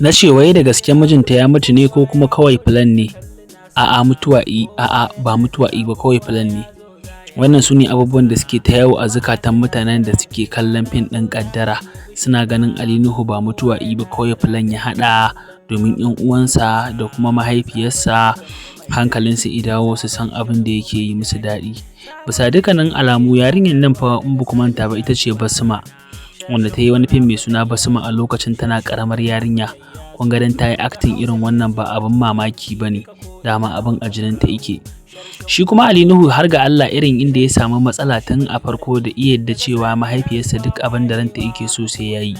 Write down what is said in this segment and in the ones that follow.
Na ce, wai da gaske mijinta ya mutu ne ko kuma kawai plan ne? A'a, mutuwa i, a'a, ba mutuwa i ba, kawai plan ne. Wannan su ne abubuwan da suke ta yawo a zukatan mutanen da suke kallon fim ɗin Ƙaddara. Suna ganin Ali Nuhu ba mutuwa i ba, kawai plan ya haɗa domin 'yan uwansa da kuma mahaifiyarsa hankalinsu i dawo, su san abin da yake yi musu daɗi. Bisa dukkanin alamu, yarinyar nan fa, in ba ku manta ba, ita ce Basma, wanda ta yi wani fim mai suna Basma a lokacin tana ƙaramar yarinya. Kun ga dan ta yi acting irin wannan ba abin mamaki ba ne, dama abin a jininta yake. Shi kuma Ali Nuhu, har ga Allah, irin inda ya samu matsala tun a farko da iya yadda cewa mahaifiyarsa duk abin da ranta yake so sai ya yi.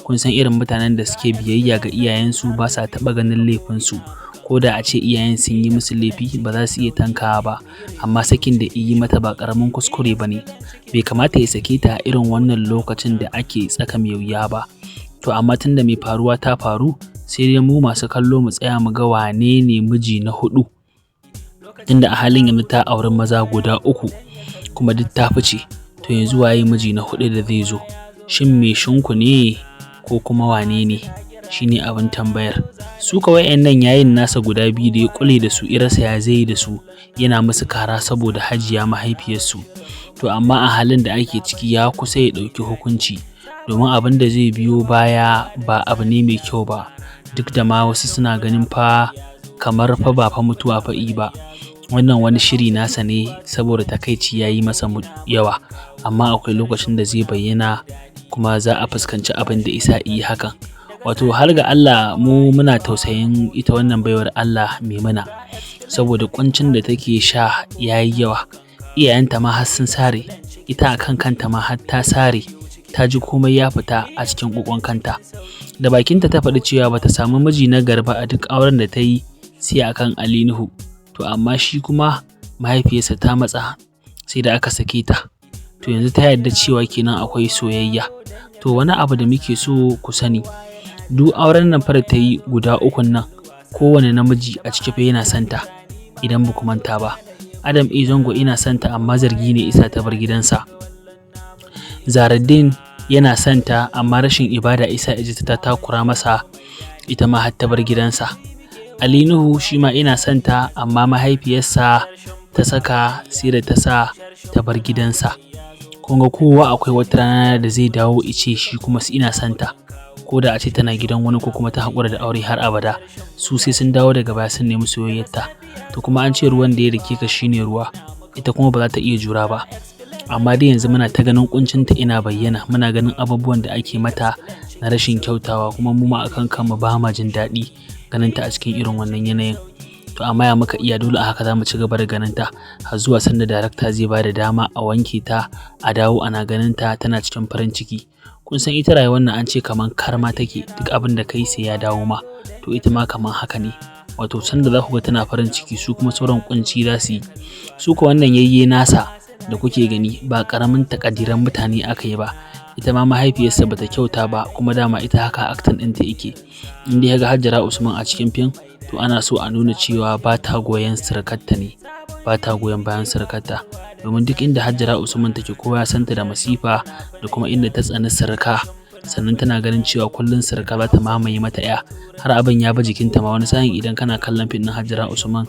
Kun san irin mutanen da suke biyayya ga iyayensu, ba sa taɓa ganin laifinsu. Ko da a ce iyayen sun yi musu laifi, ba za su iya tankawa ba. Amma sakin da yi mata ba ƙaramin kuskure ba ne. Bai kamata ya sake ta a irin wannan lokacin da ake tsaka mai wuya ba. To amma tunda mai faruwa ta faru, sai dai mu masu kallo mu tsaya mu ga wane ne miji na huɗu. Tunda a halin yanzu ta auri maza guda uku kuma duk ta fice. To yanzu waye miji na huɗu da zai zo? Shin mai shinku ne ko kuma wane ne? Shi ne abin tambayar. Su kuwa waƴannan yayin nasa guda biyu da ya ƙule da su, ya rasa ya zai yi da su, yana musu kara saboda Hajiya mahaifiyarsu. To amma a halin da ake ciki, ya kusa ya ɗauki hukunci, domin abin da zai biyo baya ba abu ne mai kyau ba. Duk da ma wasu suna ganin fa kamar fa ba fa mutuwa fa i ba. Wannan wani shiri nasa ne saboda takaici ya yi masa yawa. Amma akwai lokacin da zai bayyana kuma za a fuskanci abin da isa yi hakan. Wato har ga Allah, mu muna tausayin ita wannan baiwar Allah Maimuna, saboda ƙuncin da take sha ya yi yawa. Iyayenta ma har sun sare, ita a kan kanta ma har ta sare, ta ji komai ya fita a cikin ƙoƙon kanta. Da bakinta ta faɗi cewa bata samu miji na gari ba a duk auren da ta yi sai akan Ali Nuhu. To amma shi kuma mahaifiyarsa ta matsa sai da aka sake ta. To yanzu ta yarda cewa kenan akwai soyayya. To wani abu da muke so ku sani, duk auren nan fa da ta yi guda ukun nan, kowane namiji a ciki fa yana son ta, idan ba ku manta ba. Adam A. Zango ina son ta, amma zargi ne isa ta bar gidansa. Zahraddeen yana son ta, amma rashin ibada isa iji ta takura masa, ita ma har ta bar gidansa. Ali Nuhu shi ma ina son ta, amma mahaifiyarsa ta saka sai da ta sa ta bar gidansa. Kun ga kowa akwai wata rana da zai dawo ice shi kuma ina son ta. Ko da a ce tana gidan wani ko kuma ta haƙura da aure har abada, su sai sun dawo daga baya sun nemi soyayyarta. To kuma an ce ruwan da ya dake ka shine ruwa, ita kuma ba za ta iya jura ba. Amma dai yanzu muna ta ganin ƙuncinta ina bayyana, muna ganin abubuwan da ake mata na rashin kyautawa, kuma mu ma akan kanmu ba ma jin daɗi ganin ta a cikin irin wannan yanayin. To amma ya muka iya? Dole a haka za mu ci gaba da ganin ta har zuwa sanda darakta zai ba da dama a wanke ta, a dawo ana ganin ta tana cikin farin ciki. Kun san ita rayuwar nan an ce kaman karma take, duk abin da kai sai ya dawo ma. To ita ma kaman haka ne. Wato sanda za ku ga tana farin ciki, su kuma sauran ƙunci za su yi. Su kuwa wannan yayye nasa da kuke gani, ba ƙaramin takaddiran mutane aka yi ba. Ita ma mahaifiyarsa bata kyauta ba, kuma dama ita haka acting ɗinta yake. In dai ga Hajara Usman a cikin fim, to ana so a nuna cewa ba ta goyon surukarta ne, ba ta goyon bayan surukarta. Domin duk inda Hajara Usman take, kowa ya santa da masifa da kuma inda ta tsani suruka. Sannan tana ganin cewa kullum suruka za ta mamaye mata 'ya. Har abin ya bi jikinta ma. Wani sa'in idan kana kallon fim ɗin Hajara Usman,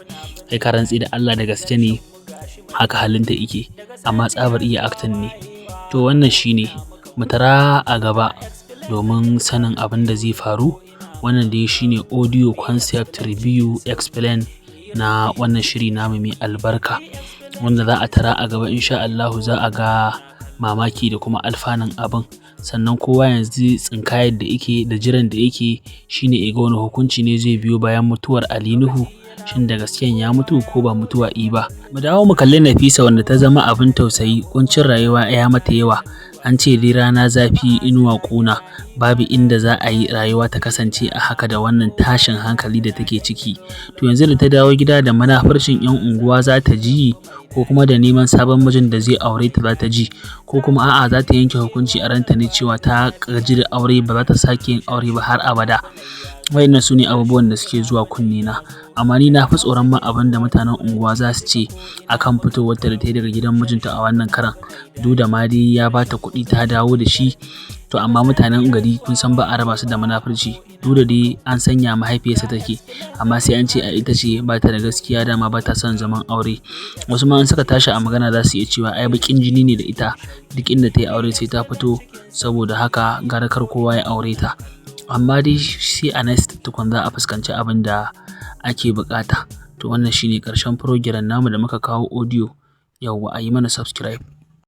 kai ka rantse da Allah da gaske ne haka halinta yake, amma tsabar iya acting ne. To wannan shine, mu tara a gaba domin sanin abin da zai faru. Wannan dai shine audio concept review explain na wannan shiri namu mai albarka, wanda za a tara a gaba. Insha Allahu za a ga mamaki da kuma alfanun abin. Sannan kowa yanzu tsinkayar da yake da jiran da yake shine ya ga wani hukunci ne zai biyo bayan mutuwar Ali Nuhu. Shin da gasken ya mutu ko ba mutuwa i ba? Mu dawo mu kalli Nafisa, wanda ta zama abin tausayi. Kuncin rayuwa ya mata yawa. An ce dai rana zafi, inuwa ƙuna. Babu inda za a yi rayuwa ta kasance a haka da wannan tashin hankali da take ciki. To yanzu da ta dawo gida, da munafurcin 'yan unguwa za ta ji, ko kuma da neman sabon mijin da zai aure ta za ta ji, ko kuma a'a, za ta yanke hukunci a ranta ne cewa ta gaji da aure, ba za ta sake yin aure ba har abada? Waɗannan su ne abubuwan da suke zuwa kunnena. Amma ni na fi tsoron ma abin da mutanen unguwa za su ce a kan fitowarta da ta yi daga gidan mijinta a wannan karan. Duk da ma dai ya ba ta kuɗi ta dawo da shi. To amma mutanen gari kun san ba a raba su da munafurci. Duk da dai an san ya mahaifiyarsa take. Amma sai an ce ai ita ce ba ta da gaskiya, dama ba ta son zaman aure. Wasu ma in suka tashi a magana za su iya cewa ai baƙin jini ne da ita. Duk inda ta yi aure sai ta fito, saboda haka gara kar kowa ya aure ta. Amma dai sai a next tukun za a fuskanci abin da ake buƙata. To wannan shine ƙarshen program namu da muka kawo audio. Yauwa, a yi mana subscribe.